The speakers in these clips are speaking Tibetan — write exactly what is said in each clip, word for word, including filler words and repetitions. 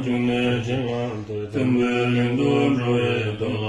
བྱུང་ནས་བྱིན་བརླབས་ཏེ། བཙན་པོའི་གླིང་དུ་འགྲོ་བའི་དོན་ལ་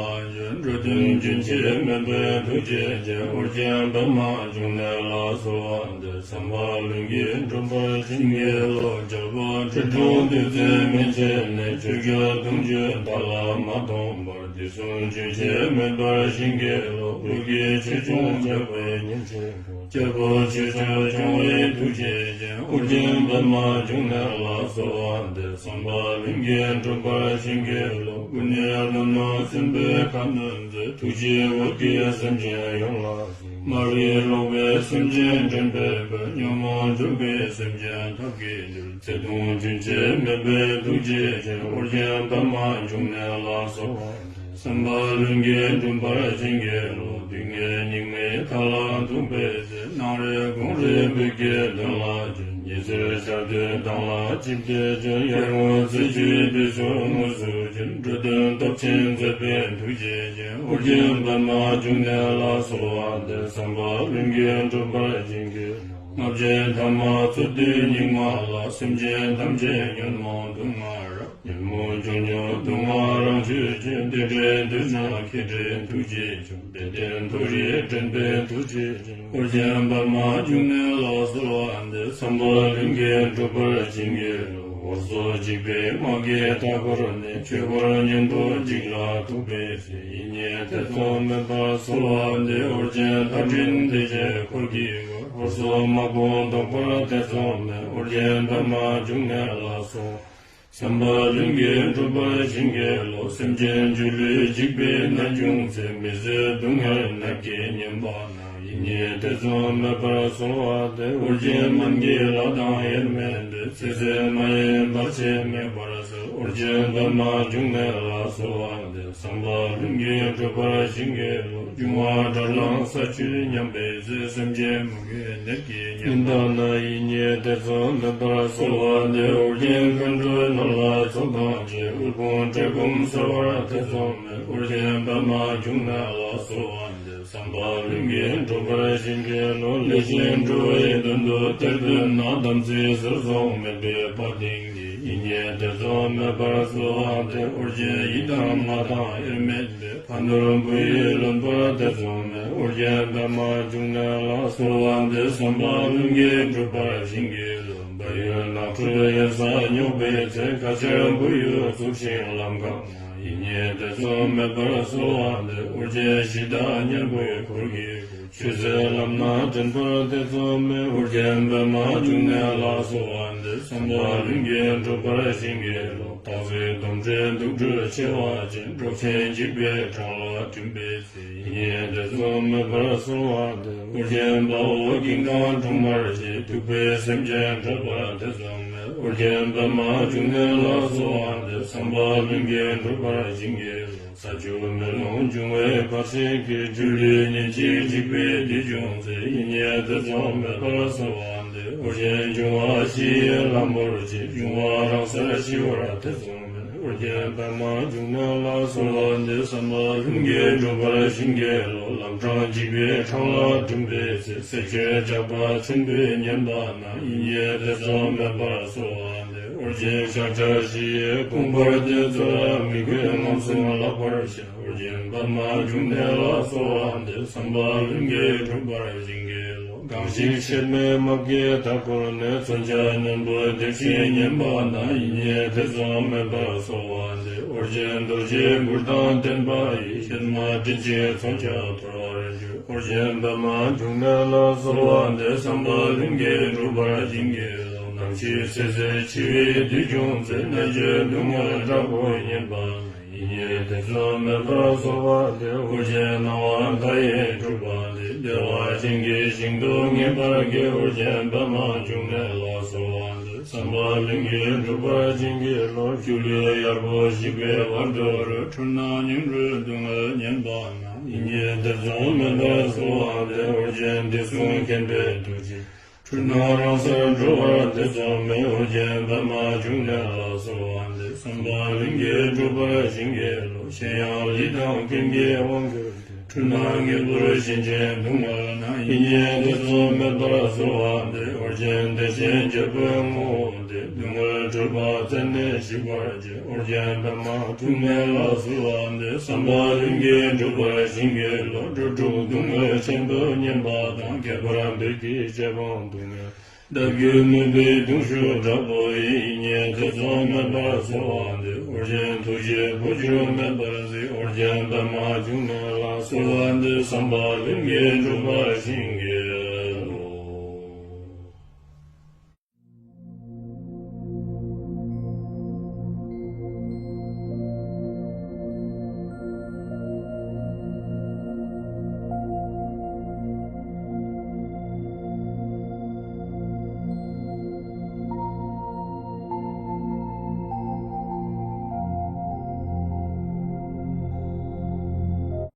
འགྲོ་དོན་རྒྱུན་ཆད་མེད་པའི་ཐུགས་རྗེ་ཅན། ཨོ་རྒྱན་པདྨ་འབྱུང་གནས་ལ་གསོལ་བ་འདེབས། བསམ་པ་ལྷུན་གྱིས་འགྲུབ་པར་བྱིན་གྱིས་རློབས། རྒྱལ་པོ་ཁྲི་སྲོང་ལྡེ་བཙན་མན་ཆད་ནས། ཆོས་རྒྱལ་དུང་ཕྱུར་དར་ལ་མ་སྟོངས་བར། དུས་གསུམ་རྒྱུན་ཆད་མེད་པར་བྱིན་གྱིས་རློབས། འོད་ཀྱི་ཆོས་སྐྱོང་ཇག་པའི་གཉེན་གཅིག་པུ། རྒྱལ་པོ་ཆོས་སྐྱོང་སྐྱོང་བའི་ཐུགས་རྗེ་ཅན། ཨོ་རྒྱན་པདྨ་འབྱུང་གནས་ལ་གསོལ་བ་འདེབས། བསམ་པ་ལྷུན་གྱིས་འགྲུབ་པར་བྱིན་གྱིས་རློབས། སྐུ་ནི་ཀླུ་ནག་སྲིན་པོའི་ཁ་གནོན་མཛད། ཐུགས་རྗེའི་འོད་ཀྱིས་སེམས་ཅན་ཡོངས་ལ་གཟིགས། མ་རིག་ལོག་པའི་སེམས་ཅན་འདྲེན་པའི་དཔལ། ཉོན་མོངས་འཇོམས་པའི་སེམས་ཅན་ཐབས་ཀྱིས་འདུལ། བརྩེ་གདུང་རྒྱུན་ཆད་མེད་པའི་ཐུགས་རྗེ་ཅན། ཨོ་རྒྱན་པདྨ་འབྱུང་གནས་ལ་གསོལ་བ། བསམ་པ་ལྷུན་གྱིས་འགྲུབ་པར་བྱིན་གྱིས་རློབས། སྡུག་བསྔལ་སྙིགས་མའི་མཐའ་ལ་ཐུག་པའི་ཚེ། སྣང་རེ་དགོངས་རེ་བོད་ཀྱི་དོན་ལ་བྱོན། ཉི་ཟེར་ཤར་དུས་མདངས་ལ་ཆིབས་ཏེ་བྱོན། ཡར་ངོ་ཚེས་བཅུའི་དུས་སུ་དངོས་སུ་བྱོན། འགྲོ་དོན་སྟོབས་ཆེན་མཛད་པའི་ཐུགས་རྗེ་ཅན། ཨོ་རྒྱན་པདྨ་འབྱུང་གནས་ལ་གསོལ་བ་འདེབས། བསམ་པ་ལྷུན་གྱིས་འགྲུབ་པར་བྱིན་གྱིས་རློབས། ལྔ་བརྒྱའི་ཐ་མ་འཚོ་དུས་སྙིགས་མ་ལ། སེམས་ཅན་ཐམས་ཅད་ཉོན་མོངས་དུག་ལྔ་རབ། ཉོན་མོངས་ཆོས་ཉིད་དུག་ལྔ་རང་ཆོས་ཅན། དེ་འདྲའི་དུས་ན་མཁྱེན་བརྩེ་ཐུགས་རྗེ་ཆེ། དཔལ་ལྡན་མཐོ་རིས་འདྲེན་པའི་ཐུགས་རྗེ་ཅན། ཨོ་རྒྱན་པདྨ་འབྱུང་གནས་ལ་གསོལ་བ་འདེབས། བསམ་པ་ལྷུན་གྱིས་འགྲུབ་པར་བྱིན་གྱིས་རློབས། འོ་མཚོ་འཇིགས་པའི་དམག་གིས་མཐའ་བསྐོར་ནས། ཆོས་འཁོར་གཉན་པོ་འཇིག་ལ་ཐུག་པའི་ཚེ། ཡིད་གཉིས་ཐེ་ཚོམ་མེད་པར་གསོལ་བ་འདེབས། ཨོ་རྒྱན་མཐའ་བྲལ་བདེ་ཆེན་འཁོར་གྱིས་བསྐོར། ཧོར་སོག་དམག་དཔུང་བཟློག་པར་ཐེ་ཚོམ་མེད། ཨོ་རྒྱན་པདྨ་འབྱུང་གནས་ལ་གསོལ། བསམ་པ་ལྷུན་གྱིས་འགྲུབ་པར་བྱིན་གྱིས་རློབས། སེམས་ཅན་སྒྱུ་ལུས་འཇིག་པའི་ནད་བྱུང་ཚེ། མི་བཟོད་སྡུག་བསྔལ་ནད་ཀྱིས་ཉེན་པ་ན། ཡིད་གཉིས་ཐེ་ཚོམ་མེད་པར་གསོལ་བ་འདེབས། ཨོ་རྒྱན་སྨན་གྱི་བླ་དང་དབྱེར་མེད་པའི། ཚེ་ཟད་མ་ཡིན་བར་ཆད་ངེས་པར་སེལ། ཨོ་རྒྱན་པདྨ་འབྱུང་གནས་ལ་གསོལ་བ་འདེབས། བསམ་པ་ལྷུན་གྱིས་འགྲུབ་པར་བྱིན་གྱིས་རློབས། འབྱུང་བ་དགྲར་ལངས་ས་བཅུད་ཉམས་པའི་ཚེ། སེམས་ཅན་མུ་གེའི་ནད་ཀྱིས་ཉེན་པ་ན། ཡིད་གཉིས་ཐེ་ཚོམ་མེད་པར་གསོལ་བ་འདེབས། ཨོ་རྒྱན་མཁའ་འགྲོའི་ནོར་ལྷ་ཚོགས་དང་བཅས། དབུལ་ཕོངས་བཀྲེས་སྐོམ་སེལ་བར་ཐེ་ཚོམ་མེད། ཨོ་རྒྱན་པདྨ་འབྱུང་གནས་ལ་གསོལ་བ་འདེབས། བསམ་པ་ལྷུན་གྱིས་འགྲུབ་པར་བྱིན་གྱིས་རློབས། ལེགས་བཞེངས་འགྲོ་བའི་དོན་དུ་གཏེར་སྟོན་ན། དམ་ཚིག་ཟོལ་ཟོག་མེད་པའི་དཔའ་གདིང་གིས། ཡིད་གཉིས་ཐེ་ཚོམ་མེད་པར་གསོལ་བ་འདེབས། ཨོ་རྒྱན་ཡི་དམ་ལྷ་དང་དབྱེར་མེད་པའི། ཕ་ནོར་བུ་ཡིས་ལོན་པར་ཐེ་ཚོམ་མེད། ཨོ་རྒྱན་པདྨ་འབྱུང་གནས་ལ་གསོལ་བ་འདེབས། བསམ་པ་ལྷུན་གྱིས་འགྲུབ་པར་བྱིན་གྱིས་རློབས། བལ་ཡུལ་ནགས་ཁྲོད་གཡན་ས་སྙོགས་པའི་ཚེ། ཁ་ཆར་བུ་ཡུག་འཚུབས་ཤིང་ལམ་འགགས་ན། ཡིད་གཉིས་ཐེ་ཚོམ་མེད་པར་གསོལ་བ་འདེབས། ཨོ་རྒྱན་གཞི་བདག་གཉན་པོའི་འཁོར་གྱིས་བསྐོར། ཆོས་ཟད་ལམ་སྣ་འདྲེན་པར་ཐེ་ཚོམ་མེད། ཨོ་རྒྱན་པདྨ་འབྱུང་གནས་ལ་གསོལ་བ་འདེབས། བསམ་པ་ལྷུན་གྱིས་འགྲུབ་པར་བྱིན་གྱིས་རློབས། སྟག་གཟིག་དོམ་དྲེད་དུག་སྦྲུལ་མཆེ་བ་ཅན། འབྲོག་ཆེན་འཇིགས་པའི་འཕྲང་ལ་འགྲིམ་པའི་ཚེ། ཡིད་གཉིས་ཐེ་ཚོམ་མེད་པར་གསོལ་བ་འདེབས། ཨོ་རྒྱན་དཔའ་བོ་ཀིང་ཀང་སྲུང་མར་བཅས། གདུག་པའི་སེམས་ཅན་བསྐྲད་པར་ཐེ་ཚོམ་མེད། ཨོ་རྒྱན་པདྨ་འབྱུང་གནས་ལ་གསོལ་བ་འདེབས། བསམ་པ་ལྷུན་གྱིས་འགྲུབ་པར་བྱིན་གྱིས་རློབས། ས་ཆུ་མེ་རླུང་འབྱུང་བའི་འབར་ཞིང་གི། སྒྱུ་ལུས་ཉིན་གཅིག་འཇིག་པའི་དུས་བྱུང་ཚེ། ཡིད་གཉིས་ཐེ་ཚོམ་མེད་པར་གསོལ་བ་འདེབས། ཨོ་རྒྱན་འབྱུང་བ་བཞི་ཡི་ལམ་བོར་ཅིང་། འབྱུང་བ་རང་སར་ཞི་བར་ཐེ་ཚོམ་མེད། ཨོ་རྒྱན་པདྨ་འབྱུང་གནས་ལ་གསོལ་བ་འདེབས། བསམ་པ་ལྷུན་གྱིས་འགྲུབ་པར་བྱིན་གྱིས་རློབས། ལམ་འཕྲང་འཇིགས་པའི་འཕྲང་ལ་འགྲིམ་པའི་ཚེ། སེར་ཁྱོད་ཇག་པ་ཆེན་པོས་ཉེན་པ་ན། ཡིད་གཉིས་ཐེ་ཚོམ་མེད་པར་གསོལ་བ་འདེབས། ཨོ་རྒྱན་ཤཱཀྱ་བཞི་ཡི་དཔུང་པར་འདི། ཚུར་ལ་མི་རྒོད་རྔམ་གསུམ་བརླག་པར་བྱ། ཨོ་རྒྱན་པདྨ་འབྱུང་གནས་ལ་གསོལ་བ་འདེབས། བསམ་པ་ལྷུན་གྱིས་འགྲུབ་པར་བྱིན་གྱིས་རློབས། གང་ཞིག་གཤེད་མའི་དམག་གིས་མཐའ་བསྐོར་ནས། མཚོན་ཆ་རྣོན་པོས་འདེགས་ཤིང་ཉེན་པ་ན། ཡིད་གཉིས་ཐེ་ཚོམ་མེད་པར་གསོལ་བ་འདེབས། ཨོ་རྒྱན་རྡོ་རྗེའི་གུར་དང་ལྡན་པ་ཡིས། གཤེད་མ་བྲེད་ཅིང་མཚོན་ཆ་འཐོར་བར་འགྱུར། ཨོ་རྒྱན་པདྨ་འབྱུང་གནས་ལ་གསོལ་བ་འདེབས། བསམ་པ་ལྷུན་གྱིས་འགྲུབ་པར་བྱིན་གྱིས་རློབས། ནམ་ཞིག་ཚེ་ཟད་འཆི་བའི་དུས་བྱུང་ཚེ། གནད་གཅོད་སྡུག་བསྔལ་དྲག་པོས་ཉེན་པ་ན། ཡིད་གཉིས་ཐེ་ཚོམ་མེད་པར་གསོལ་བ་འདེབས། ཨོ་རྒྱན་སྣང་བ་མཐའ་ཡས་སྤྲུལ་པ་འདི། བདེ་བ་ཅན་གྱི་ཞིང་དུ་ངེས་པར་སྐྱེ། ཨོ་རྒྱན་པདྨ་འབྱུང་གནས་ལ་གསོལ་བ་འདེབས། བསམ་པ་ལྷུན་གྱིས་འགྲུབ་པར་བྱིན་གྱིས་རློབས། སྒྱུ་ལུས་གཡར་པོ་ཞིག་པའི་བར་དོ་རུ། འཁྲུལ་སྣང་ཉིང་འཁྲུལ་སྡུག་བསྔལ་ཉེན་པ་ན། ཡིད་གཉིས་ཐེ་ཚོམ་མེད་པར་གསོལ་བ་འདེབས། ཨོ་རྒྱན་དུས་གསུམ་མཁྱེན་པའི་ཐུགས་རྗེ། འཁྲུལ་སྣང་རང་སར་གྲོལ་བར་ཐེ་ཚོམ་མེད། ཨོ་རྒྱན་པདྨ་འབྱུང་གནས་ལ་གསོལ་བ་འདེབས། བསམ་པ་ལྷུན་གྱིས་འགྲུབ་པར་བྱིན་གྱིས་རློབས། གཞན་ཡང་ཡི་དམ་མཁན་གྱི་དབང་གྱུར་ཏེ། འཁྲུལ་སྣང་དངོས་པོར་ཞེན་ཅིང་སྡུག་བསྔལ་ན། ཡིད་གཉིས་ཐེ་ཚོམ་མེད་པར་གསོལ་བ་འདེབས། ཨོ་རྒྱན་བདེ་ཆེན་རྒྱལ་པོའི་ངོ་བོ་སྟེ། སྡུག་བསྔལ་འཁྲུལ་པ་རྩད་ནས་ཞིག་པར་བྱེད། ཨོ་རྒྱན་པདྨ་འབྱུང་གནས་ལ་གསོལ་བ་འདེབས། བསམ་པ་ལྷུན་གྱིས་འགྲུབ་པར་བྱིན་གྱིས་རློབས། འགྲོ་དྲུག་སྡུག་བསྔལ་ཆེན་པོས་ཉེན་པ་དང་། ཁྱད་པར་བདུད་ཀྱི་རྗེ་འབངས་སྡུག་བསྔལ། བདག་རྒྱུད་མུན་པའི་གདུང་ཤུགས་དྲག་པོ་ཡིས། ཉེན་ཐེ་ཚོམ་མེད་པར་གསོལ་བ་འདེབས། ཨོ་རྒྱན་ཐུགས་རྗེས་བུ་ཁྱོད་མེད་པར་གཟིགས། ཨོ་རྒྱན་པདྨ་འབྱུང་གནས་ལ་གསོལ་བ་འདེབས། བསམ་པ་ལྷུན་གྱིས་འགྲུབ་པར་བྱིན་གྱིས།